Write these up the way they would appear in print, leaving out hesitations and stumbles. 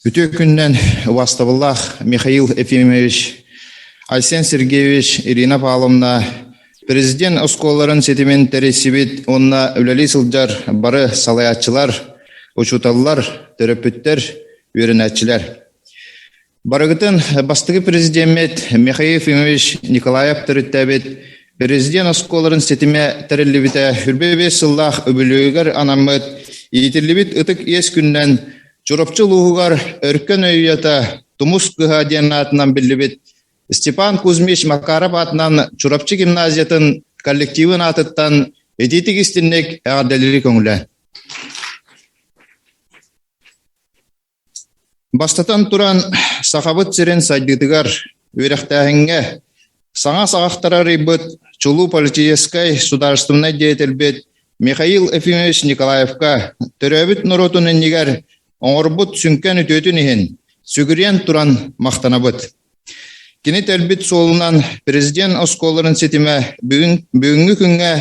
Үтүө күнүнэн убаастабыллаах Михаил Ефимович, Айсен Сергеевич, Ирина Павловна, президент оскуолаларын ситимин тэрийсибит уонна үлэлии сылдьар бары салайааччылар, учууталлар, төрөппүттэр, үөрэнээччилэр. Барыгытын бастакы президеммит Михаил Ефимович Николаев төрүттээбит президент оскуолаларын ситимэ тэриллибитэ 25 сыллаах үбүлүөйүгэр анаммыт иитиллибит ытык иэс күнүнэн Чурапчы улууһугар Өркөн өйүөтэ Тумус кыһа диэн аатынан биллибит Степан Кузьмич Макаров аатынан Чурапчы гимназиятын коллективын аатыттан итиитик истинник эҕэрдэлири көҥүлэ. Бастатан туран, Сахабыт сирин сайдыытыгар, үөрэхтээһиҥҥэ саҥа саҕахтары арыйбыт чулуу политическай судаарыстыбаннай деятельбит Михаил Ефимович Николаевка төрөөбүт норуотун иннигэр оҥорбут сүҥкэн үтүөтүн иһин сүгүрүйэн туран махтанабыт. Кини тэлбит суолунан президент оскуолаларын ситимэ бүгүн, бүгүҥҥү күҥҥэ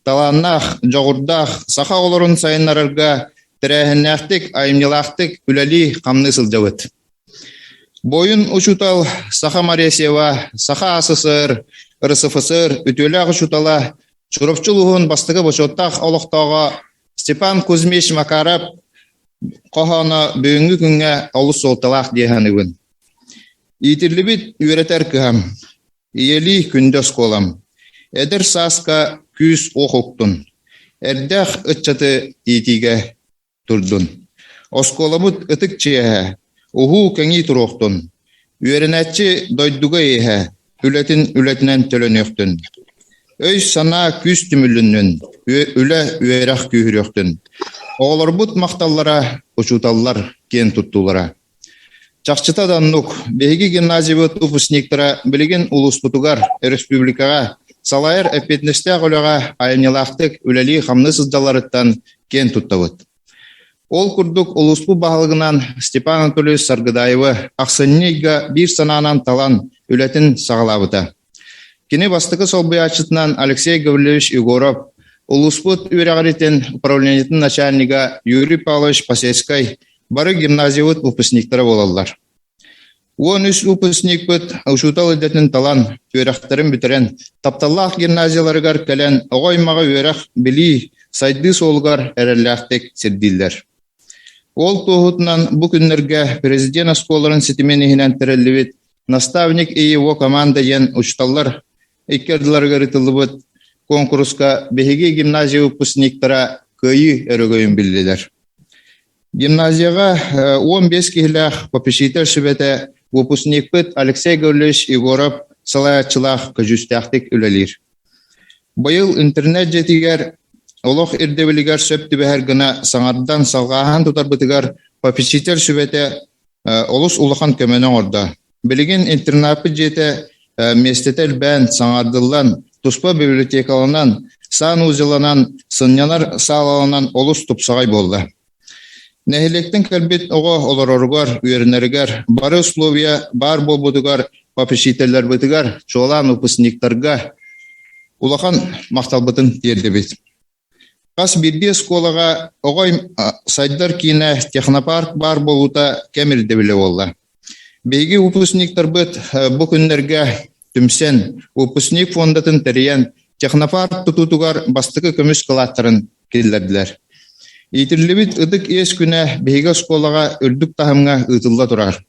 талааннаах, дьоҕурдаах саха оҕолорун сайыннарарга тэрээһиннээхтик, айымньылаахтык үлэлии-хамныы сылдьабыт. Буойун учуутал Саха Маресьева, Саха АССР, РСФСР үтүөлээх учуутала Чурапчы улууһун бастакы бочуоттаах олохтооҕо Степан Кузьмич Макаров хоһооно бүгүҥҥү күҥҥэ олус суолталаах дии саныыбын. Иитиллибит үөрэтэр кыһам, ийэлии күндү оскуолам, эдэр сааска күүс уох уктун, эрдээх ыччаты иитиигэ турдун. Оскуолабыт ытык чиэһэ, уһуу-кэҥии туруохтун, үөрэнээччи дойдуга иэһэ, үлэтин үлэтинэн төлөнүөхтүн. Өй-санаа күүс түмүлүннүн, үлэ үөрэх күүһүрүөхтүн. Оҕолорбут махталлара, учууталлар киэн туттуулара. Чахчыта да оннук, биһиги гимназиябыт выпускниктара билигин улууспутугар, өрөспүүбүлүкэҕэ салайар эппиэтинэстээх үлэҕэ айымньылаахтык үлэлии-хамныы сылдьалларыттан киэн туттабыт. Ол курдук улууспут баһылыгынан Степан Анатольевич Саргыдаевы ахсынньы ыйга биир санаанан талан үлэтин саҕалаабыта. Кини бастакы солбуйааччытынан Алексей Гаврильевич Егоров, улууспут үөрэҕиритин управлениетын начальнига Юрий Павлович Посельскай бары гимназиябыт выпускниктара буолаллар. 13 выпускникпыт учуутал идэтин талан, үөрэхтэрин бүтэрэн, тапталлаах гимназияларыгар кэлэн оҕо аймаҕы үөрэх, билии, сайдыы суолугар эрэллээхтик сирдииллэр. Ол туоһутунан бу күннэргэ президент оскуолаларын ситимин иһинэн тэриллибит «Наставник и его команда» диэн учууталлар икки ардыларыгар ыытыллыбыт куонкуруска биһиги гимназия выпускниктара кыайыы өрөгөйүн биллилэр. Гимназияҕа 15 киһилээх попечитель сүбэтэ выпускникпыт Алексей Гаврильевич Егоров салайааччылаах көдьүүстээхтик үлэлиир. Быйыл интернет дьиэтигэр олох ирдэбилигэр сөп түбэһэр гына саҥардан салҕааһын тутарбытыгар попечитель сүбэтэ олус улахан көмөнү оҥордо. Билигин интернаппыт дьиэтэ миэстэтэ элбээн, саҥардыллан, туспа библиотекаланан, санузеланан, сынньанар саалаланан олус тупсаҕай буолла. Нэһилиэктэн кэлбит оҕо олороругар, үөрэнэригэр бары условия баар буолбутугар попечителлэрбитигэр, чуолаан выпускниктарга улахан махталбытын тиэрдэбит. Хас биирдии оскуолаҕа оҕо сайдар киинэ, технопарк баар буолуута кэм ирдэбилэ буолла. Биһиги выпускниктарбыт бу күннэргэ түмсэн, выпускник фондатын тэрийэн, технопарк тутуутугар бастакы көмүс кылааттарын киллэрдилэр. Иитиллибит ытык иэс күнэ биһиги оскуолаҕа үрдүк таһымҥа ыытылла турар.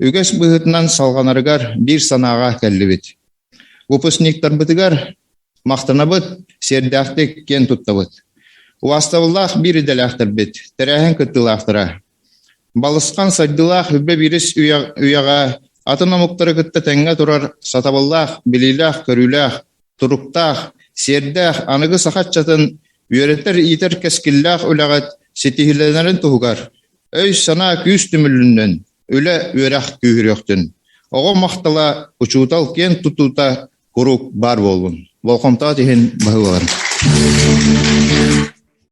Үгэс быһыытынан салҕанарыгар биир санааҕа кэллибит. Выпускниктарбытыгар Махтанабыт, сиэрдээхтик киэн туттабыт. Убаастабыллаах биир идэлээхтэрбит, тэрээһин кыттыылаахтара. Балысхан сайдыылаах үрбэ биирис үйэҕэ атын омуктары кытта тэҥҥэ турар сатабыллаах, билиилээх-көрүүлээх, туруктаах, сиэрдээх аныгы саха ыччатын үөрэтэр-иитэр кэскиллээх үлэҕит ситиһиилэнэрин туһугар өй-санаа күүс түмүлүннүн, үлэ, үөрэх күүһүрүөхтүн. Оҕо махтала, учуутал киэн тутуута куруук баар буоллун. Болҕомтоҕут иһин баһыыбаларым.